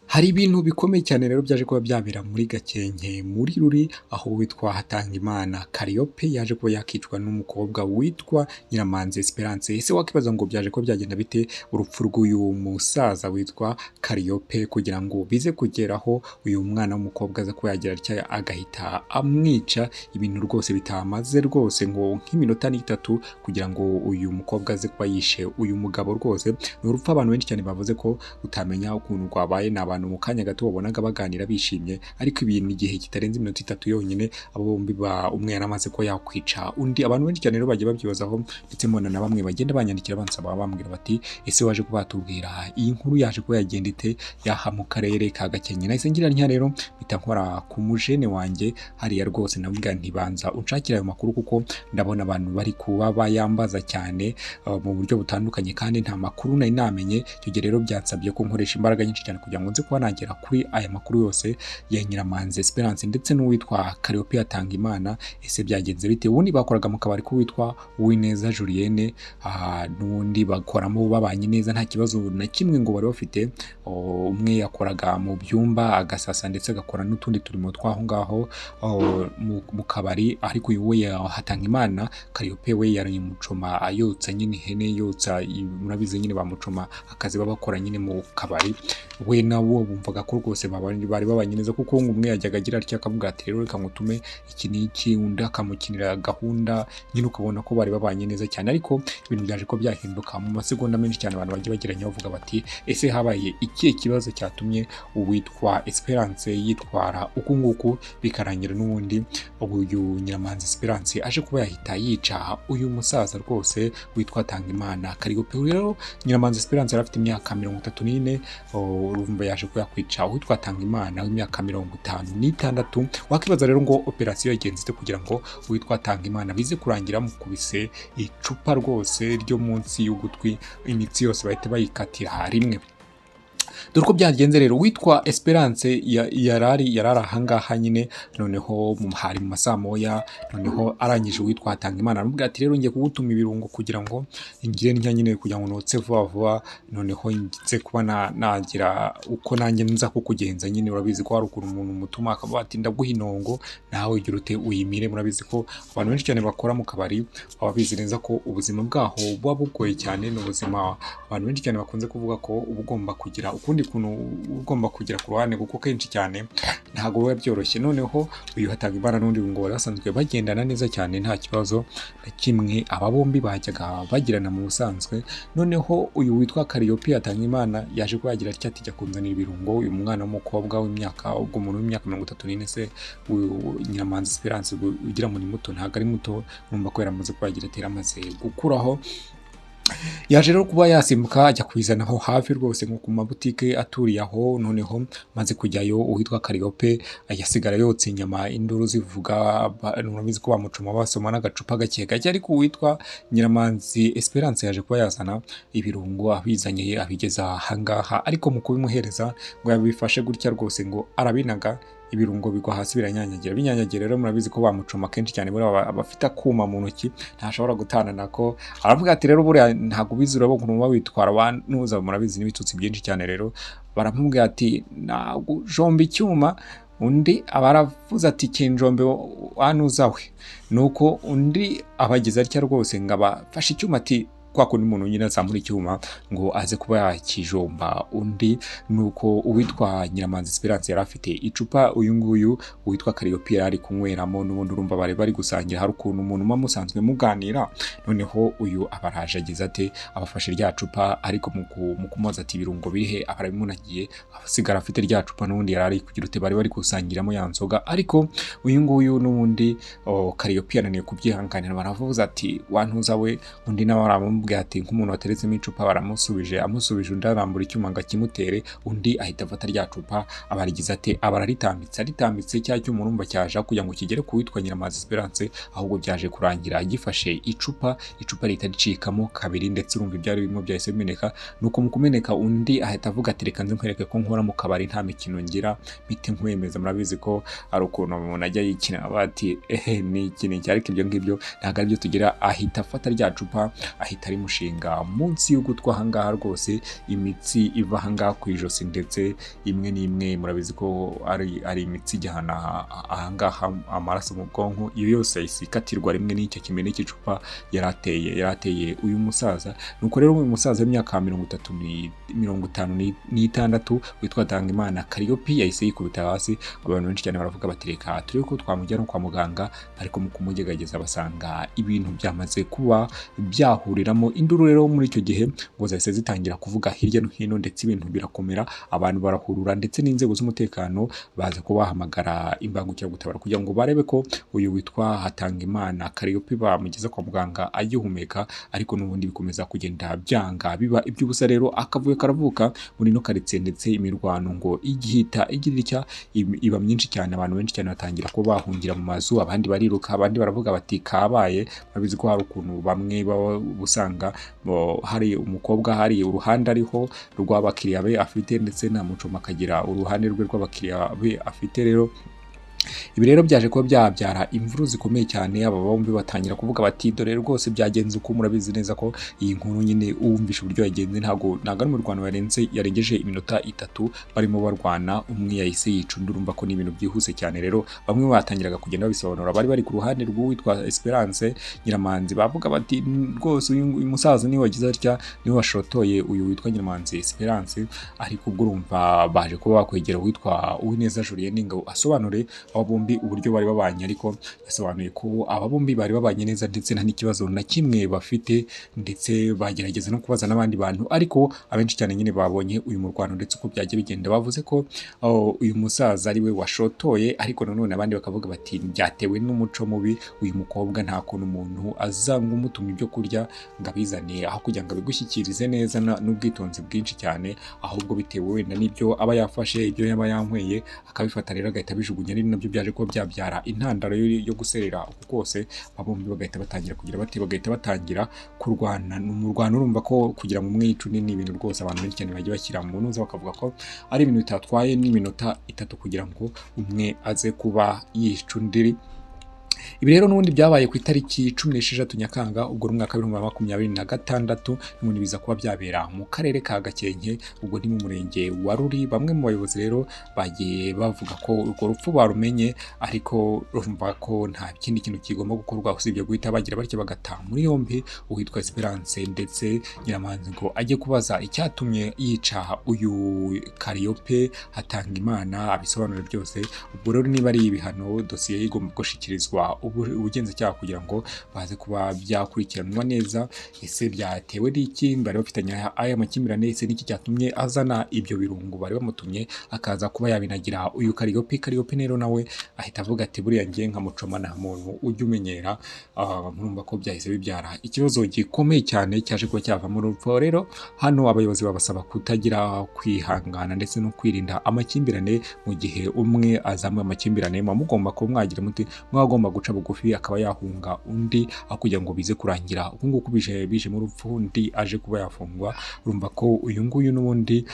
Hari ibintu bikomeye cyane rero byaje kuba byabera muri Gakenke muri Ruri, aho witwa Hatangimana Calliope yaje kuba yakicwa n'umukobwa witwa Nyiramanzi Esperance. Ese wakibaza ngo byaje kuba byagenda bite urupfu rw'uyu musaza witwa Calliope kugira ngo bize kugeraho uyu mwana w'umukobwa aza kuba yagira atya agahita amwica, ibintu rwose bitamaze rwose ngo nk'iminota n'itatu kugira ngo uyu mukobwa aze kuba yishe uyu mugabo. Rwose ni urupfu abantu benshi cyane bavuze ko utamenya ukuntu rwabaye. Ni abantu mu kanya gato wabonaga baganira bishimye, ariko ibintu igihe kitarenze iminota 3 yonyine abo bombi ba umwe yaramaze ko yakwica undi. Abantu benshi cyane rero bagiye babyibazaho, ndetse mbona na bamwe bagenda banyandikira bansaba, bambwira bati: "Ese waje kuba watubwira iyi nkuru yaje kuba yagenda ite yaha mu karere ka Gakenke?" Nahise ngira ntya rero, mpita nkora ku mujene wanjye hariya rwose, namubwira nti: "Banza unshakire ayo makuru kuko ndabona abantu bari kuba bayambaza cyane mu buryo butandukanye kandi nta makuru nari namenye." Icyo gihe rero byansabye ko nkoresha imbaraga nyinshi cyane kugira ngo nze kuba nagera kuri aya makuru yose ya Nyiramanzi Esperance ndetse n'uwitwa Calliope Hatangimana. Ese byagenze bite? Ubundi bakoraga mu kabari k'uwitwa Uwineza Julienne, n'ubundi bakoramo babanye neza, nta kibazo na kimwe ngo bari bafite. Umwe yakoraga mu byumba agasasa ndetse agakora n'utundi turimo tw'aho ngaho mu kabari, ariko uyu we Hatangimana Calliope we yari mucoma, ayotsa nyine ihene, yotsa, murabizi nyine bamucoma akazi baba bakora nyine mu kabari. We nabo bumvaga ko rwose bari babanye neza, kuko ngo umwe yajyaga agira atya akavuga ati: "Rero reka ngutume iki n'iki," undi akamukinira gahunda nyine, ukabona ko bari babanye neza cyane. Ariko ibintu byaje ko byahinduka mu masegonda menshi cyane. Abantu bagiye bagiranye bavuga bati: "Ese habaye ikihe kibazo cyatumye uwitwa Esperance yitwara uku nguku, bikarangira n'ubundi uyu Nyiramanzi Esperance aje kuba yahita yica uyu musaza rwose witwa Tangimana Calliope?" Rero Nyiramanzi Esperance yari afite imyaka 34, urumva yaje kuba yakwica uwitwa Tangimana w'imyaka 56. Wakibaza rero ngo operasiyo yagenze ite kugira ngo uwitwa Tangimana bize kurangira mukubise icupa rwose ryo munsi y'ugutwi, imitsi yose bahita bayikatira rimwe? Dore uko byagenze rero. Witwa Esperance yarari ahangaha nyine, noneho hari mu masaa moya. Noneho arangije, uwitwa Hatangimana aramubwira ati: "Rero ngiye kugutuma ibirungo kugira ngo ngire ntya nyine, kugira ngo notse vuba vuba, noneho nze kuba nagira uko nanjye nza kukugenza nyine." Urabizi ko hari ukuntu umuntu umutuma akavuga ati: "Ndaguha inongo, nawe ugira ute uyimire." Murabizi ko abantu benshi cyane bakora mu kabari baba bizi neza ko ubuzima bwaho buba bugoye cyane. Ni ubuzima abantu benshi cyane bakunze kuvuga ko uba ugomba kugira ukundi kuntu uba ugomba kugira ku ruhande, kuko kenshi cyane ntabwo biba byoroshye. Noneho uyu Hatangimana n'undi ngo bari basanzwe bagendana neza cyane, nta kibazo na kimwe aba bombi bajyaga bagirana mu busanzwe. Noneho uyu witwa Calliope Hatangimana yaje kuba yagira atya ati: "Jya kunzanira ibirungo." Uyu mwana w'umukobwa w'imyaka, ubwo umuntu w'imyaka 34, se uyu Nyiramanzi Esperance ugira ngo ni muto, ntabwo ari muto, urumva ko yaramaze kuba yagira ati yaramaze gukuraho. Yaje rero kuba yasimbuka ajya kubizanaho hafi rwose nko ku mabutike aturiye aho. Noneho maze kujyayo, uwitwa Calliope yasigara yotsa inyama, induru zivuga. Murabizi ko bamucoma basoma n'agacupa gake gake, ariko uwitwa Nyiramanzi Esperance yaje kuba yazana ibirungo, abizanye abigeza ahangaha, ariko mu kubimuhereza ngo yabifashe gutya rwose ngo arabinaga, ibirungo bigwa hasi biranyanyagira. Binyanyagira rero, murabizi ko bamucoma kenshi cyane buriya aba afite akuma mu ntoki, ntashobora gutana nako. Aravuga ati: "Rero buriya ntabwo ubizi, urabona ukuntu uba witwara wanuza." Murabizi n'ibitutsi byinshi cyane. Rero baramubwira ati: "Nagujomba icyuma." Undi aba aravuze ati: "Kinjombe wanuza we." Nuko undi abageze atya rwose ngo abafashe icyuma, ati kwa kundi umuntu nyine azamura icyuma ngo aze kuba yakijomba undi. Nuko uwitwa Nyiramanzi Esperance yari afite icupa, uyu nguyu uwitwa Calliope yari ari kunyweramo n'ubundi. Urumva bari bari gusangira, hari ukuntu umuntu muba musanzwe muganira. Noneho uyu aba araje agize ate, abafashe rya cupa, ariko mu kumubaza ati: "Ibirungo biri he?" aba arabimunagiye, asigara afite rya cupa n'ubundi yari ari kugira ute, bari bari gusangiramo ya nzoga. Ariko uyu nguyu n'ubundi Calliope yananiwe kubyihanganira, baravuze ati: "Wantuza we." Undi nawe aramubwira ati nk'umuntu wateretsemo icupa baramusubije, amusubije, undi arambura icyuma ngo akimutere, undi ahita afata rya cupa, abarigize ate, aba araritambitse. Aritambitse, cya cyuma urumva cyaje kugira ngo kigere ku witwa Nyiramazi Esperance, ahubwo byaje kurangira gifashe icupa, icupa rihita ricikamo kabiri, ndetse urumva ibyari birimo byahise bimeneka. Nuko mu kumeneka, undi ahita avuga ati: "Reka nze nkwereke ko nkora mu kabari, nta mikino ngira, mpite nkwemeza." Murabizi ko hari ukuntu umuntu ajya yikina aba ati: "Ehe, ni iki, ni iki?" Ariko ibyo ngibyo ntabwo aribyo tugira. Ahita afata rya cupa ahita ahita rimushinga munsi y'ugutwi ahangaha rwose, imitsi iva ahangaha ku ijosi, ndetse imwe n'imwe murabizi ko ari imitsi ijyana ahangaha amaraso mu bwonko, iyo yose yahise ikatirwa rimwe n'icyo kimene cy'icupa yari ateye uyu musaza. Nuko rero uyu musaza w'imyaka 30, 56 witwa Tangimana Kariyopi yahise yikubita hasi. Abantu benshi cyane baravuga bati: "Reka turebe ko twamujyana kwa muganga," ariko mu kumugerageza basanga ibintu byamaze kuba byahuriramo. Induru rero muri icyo gihe ngo zahise zitangira kuvuga hirya no hino, ndetse ibintu birakomera, abantu barahurura, ndetse n'inzego z'umutekano baza kubahamagara imbangukiragutabara kugira ngo barebe ko uyu witwa Hatangimana Kariyopi bamugeza kwa muganga agihumeka, ariko n'ubundi bikomeza kugenda byanga, biba iby'ubusa. Rero akavuyo karavuka muri ino karitsiye, ndetse imirwano ngo igihita igira itya iba myinshi cyane. Abantu benshi cyane batangira kuba bahungira mu mazu, abandi bariruka, abandi baravuga bati: "Kabaye." Murabizi ko hari ukuntu bamwe baba usanga hari umukobwa, hari uruhande ariho rw'abakiriya be afite, ndetse na Mucoma akagira uruhande rwe rw'abakiriya be afite. Rero ibi rero byaje kuba byabyara imvuru zikomeye cyane. Aba bombi batangira kuvuga bati: "Dore rwose byagenze uko." Murabizi neza ko iyi nkuru nyine uwumvisha uburyo yagenze, ntabwo ari umurwano yarenze, yarengeje iminota 3 barimo barwana, umwe yahise yica undi. Urumva ko ni ibintu byihuse cyane. Rero bamwe batangiraga kugenda babisobanura, bari ku ruhande rw'uwitwa Esperance Nyiramanzi, bavuga bati: "Rwose uyu musaza niwe wagize atya, niwe washotoye uyu witwa Nyiramanzi Esperance." Ariko ubwo urumva baje kuba bakwegera uwitwa Uwineza Julienne ngo asobanure aba bombi uburyo bari babanye, ariko yasobanuye ko aba bombi bari babanye neza, ndetse nta n'ikibazo na kimwe bafite, ndetse bagerageza no kubaza n'abandi bantu, ariko abenshi cyane nyine babonye uyu murwano ndetse uko byajya bigenda bavuze ko, oh, uyu musaza ari we washotoye. Ariko nanone abandi bakavuga bati: "Byatewe n'umuco mubi uyu mukobwa. Nta kuntu umuntu aza ngo umutumye ibyo kurya ngo abizane, aho kugira ngo abigushyikirize neza n'ubwitonzi bwinshi cyane, ahubwo bitewe wenda n'ibyo aba yafashe, ibyo yaba yanyweye, akabifata rero agahita abijugunya." Ari nabyo byaje kuba byabyara intandaro yo guserera uku kose, bombi bagahita batangira kugira bate, bagahita batangira kurwana. Ni umurwano, urumva ko kugira ngo umwe yice undi ni ibintu rwose abantu benshi cyane bagiye bashyira mu ntuza, bakavuga ko ari ibintu bitatwaye n'iminota 3 kugira ngo umwe aze kuba yica undi. Ibi rero n'ubundi byabaye ku itariki 16 Nyakanga, ubwo ni umwaka wa 2026, n'ubundi biza kuba byabera mu karere ka Gakenke, ubwo ni mu murenge wa Ruri. Bamwe mu bayobozi rero bagiye bavuga ko urwo rupfu barumenye, ariko urumva ko nta kindi kintu kigomba gukorwa usibye guhita bagira batya bagata muri yombi uwitwa Esperance ndetse Nyiramanzi ngo ajye kubaza icyatumye yica uyu Kariyope Hatangimana, abisobanure byose. Ubwo rero niba ari ibihano, dosiye igomba gushyikirizwa ubugenzacyaha kugira ngo baze kuba byakurikiranwa neza. Ese byatewe n'iki? Bari bafitanye aya makimbirane? Ese n'iki cyatumye azana ibyo birungo bari bamutumye akaza kuba yabinagira uyu Kariyopi? Kariyopi rero nawe ahita avuga ati: "Buriya ngiye nka Mucoma nta muntu ujya umenyera." Murumva ko byahise bibyara ikibazo gikomeye cyane cyaje kuba cyavamo urupfu. Rero hano abayobozi babasaba kutagira kwihangana ndetse no kwirinda amakimbirane. Mu gihe umwe azamuye amakimbirane, muba mugomba kuba mwagira muti mwagomba guca bugufi, akaba yahunga undi, aho kugira ngo bize kurangira uku nguku bije mu rupfu, undi aje kuba yafungwa. Urumva ko uyu nguyu n'ubundi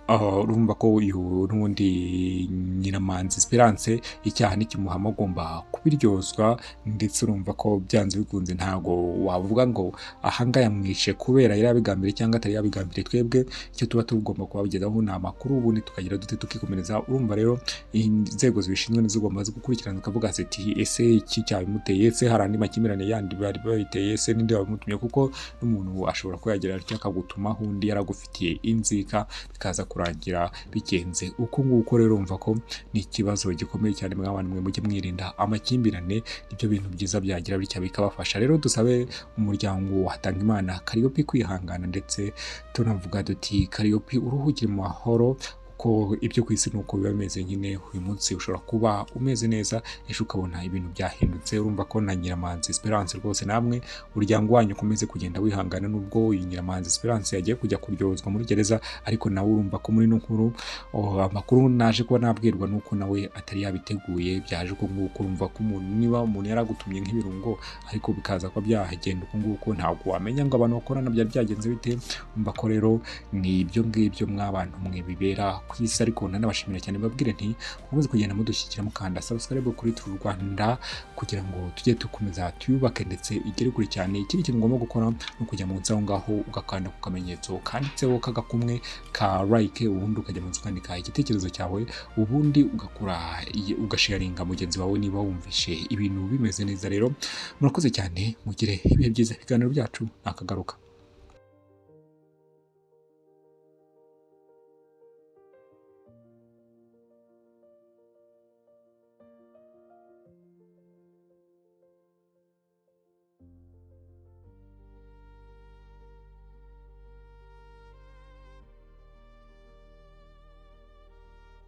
urumva ko uyu n'ubundi Nyiramanzi Esperance icyaha nikimuhama agomba kubiryozwa, ndetse urumva ko byanze bikunze ntago wavuga ngo ahangaha yamwishe kubera yari yabigambiriye cyangwa atari yabigambiriye. Twebwe icyo tuba tugomba kubagezaho ni amakuru, ubundi tukagira dute, tukikomereza. Urumva rero inzego zibishinzwe nizo zigomba gukurikirana, zikavuga ziti: "Ese iki cyabimuteye? Ese hari andi makimbirane yandi bari babiteye? Ese ninde wabimutumye?" Kuko n'umuntu ashobora kuba yagira atya akagutumaho undi yaragufitiye inzika, bikaza kurangira bigenze uko nguko. Rero urumva ko ni ikibazo gikomeye cyane. Mw'abantu mwe, mujye mwirinda amakimbirane, nibyo bintu byiza byagira bitya bikabafasha. Rero dusabe umuryango wa Hatangimana Kariyopi kwihangana, ndetse tunavuga duti: "Kariyopi, uruhukire mu mahoro," kuko ibyo ku isi nuko biba bimeze nyine. Uyu munsi ushobora kuba umeze neza, ejo ukabona ibintu byahindutse. Urumva ko na Nyiramanzi Esperance rwose, namwe umuryango wanyu ukomeze kugenda wihangana, nubwo uyu Nyiramanzi Esperance yagiye kujya kuryozwa muri gereza, ariko nawe urumva ko muri ino nkuru, oh, amakuru naje kuba nabwirwa nuko nawe atari yabiteguye, byaje uko nguko. Urumva ko umuntu, niba umuntu yaragutumye nk'ibirungo ariko bikaza kuba byahagenda uko nguko, ntabwo wamenya ngo abantu bakorana byari byagenze bite. Urumva ko rero ni ibyo ngibyo mw'abantu mwe bibera ku isi. Ariko nanabashimira cyane, mbabwire nti mukomeze kugenda mudushyigikira, mukanda subscribe kuri Turu Rwanda kugira ngo tujye dukomeza tuyubake ndetse igere kure cyane. Ikindi kintu ugomba gukora ni ukujya munsi aho ngaho, ugakanda ku kamenyetso kanditseho k'agakumwe ka like, ubundi ukajya munsi ukandika igitekerezo cyawe, ubundi ugakora ugasharinga mugenzi wawe niba wumvishe ibintu bimeze neza. Rero murakoze cyane, mugire ibihe byiza. Ibiganiro byacu nakagaruka.